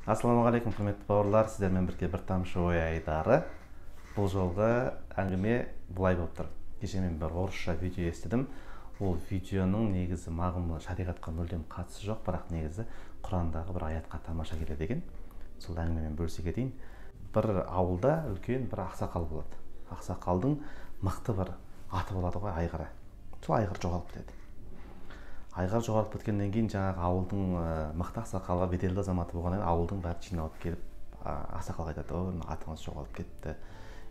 Ассалаумағалейкум, құрметті бауырлар, сіздермен бірге бір тамшы ой айдары. Бұл жолғы әңгіме былай болып тұр. Кеше мен бір орысша видео естідім. Ол видеоның негізі мағыны шариғатқа мүлдем қатысы жоқ, бірақ негізі Құрандағы бір аятқа тамаша келеді екен. Сол әңгімемен бөлісе кетейін. Бір ауылда үлкен бір ақсақал болады. Ақсақалдың мықты бір аты болады ғой, айғыры. Сол айғыр жоғалып кетеді. Айғыр жоғалып кеткеннен кейін жаңағы ауылдың мықты ақсақалы, беделді азаматы болғаннан кейін ауылдың бәрі жиналып келіп, ақсақалға айтады: "Ой, атыңыз жоғалып кетті,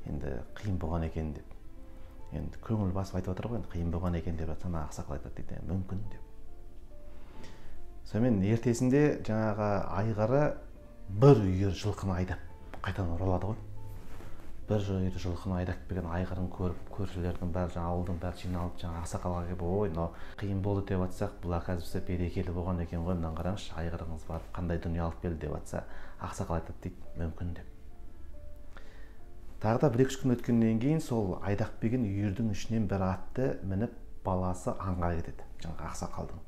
енді қиын болған екен", – деп. Енді көңіл басып айтып отыр ғой, енді қиын болған екен деп жатса, ана ақсақал айтады дейді: "Мүмкін", – деп. Сонымен ертесінде жаңағы айғыры бір үйір жылқыны айдап қайтадан оралады ғой. Бір үйір жылқыны айдап келген айғырын көріп, көршілердің бәрі, жаңағы ауылдың бәрі жиналып, жаңағы ақсақалға келіп: "Ой, мынау қиын болды деп жатсақ, бұл, оказывается, берекелі болған екен ғой, мынаны қараңызшы, айғырыңыз барып қандай дүние алып келді", – деп жатса, ақсақал айтады дейді: "Мүмкін", – деп. Тағы да бір екі үш күн өткеннен кейін сол айдап келген үйірдің ішінен бір атты мініп, баласы аңға кетеді жаңағы ақсақалдың.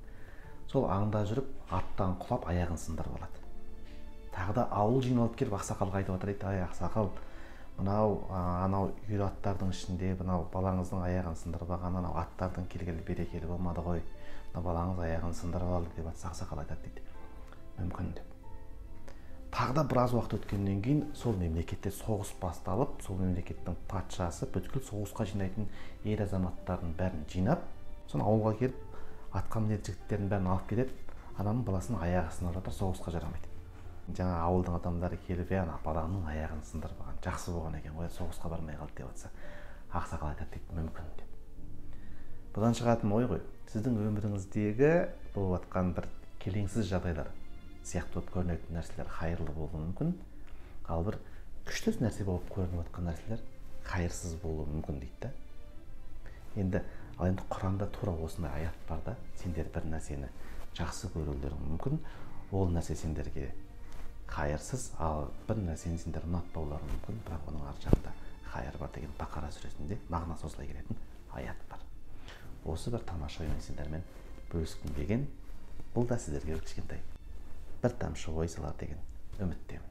Сол аңда жүріп аттан құлап, аяғын сындырып алады. Тағы да ауыл жиналып келіп, ақсақалға айтып жатыр дейді: "Ай, ақсақал, мынау анау үйір аттардың ішінде мынау балаңыздың аяғын сындырып алған анау аттардың келгелі берекелі болмады ғой, мына балаңыз аяғын сындырып алды", – деп жатса, ақсақал айтады дейді: "Мүмкін", – деп. Тағы да біраз уақыт өткеннен кейін сол мемлекетте соғыс басталып, сол мемлекеттің патшасы бүткіл соғысқа жинайтын ер азаматтардың бәрін жинап, соны ауылға келіп, атқа мінетін жігіттердің бәрін алып кетеді. Ананың баласының аяғы сынып жатыр, соғысқа жарамайды. Жаңа ауылдың адамдары келіп: "Е, ана балаңның аяғын сындырып алған жақсы болған екен ғой, соғысқа бармай қалды", – деп жатса, ақсақал айтады дейді: "Мүмкін", – деп. Бұдан шығатын ой ғой, сіздің өміріңіздегі болып жатқан бір келеңсіз жағдайлар сияқты болып көрінетін нәрселер хайырлы болуы мүмкін, ал бір күшті нәрсе болып көрініп жатқан нәрселер хайырсыз болуы мүмкін дейді да. Енді ал енді Құранда тура осындай аят бар да: сендер бір нәрсені жақсы көрулерің мүмкін, ол нәрсе сендерге хайырсыз, ал бір нәрсені сендер ұнатпауларың мүмкін, бірақ оның ар жағында хайыр бар деген Бақара сүресінде мағынасы осылай келетін аят бар. Осы бір тамаша оймен сендермен бөліскім келген. Бұл да сіздерге бір кішкентай бір тамшы ой салар деген үміттемін.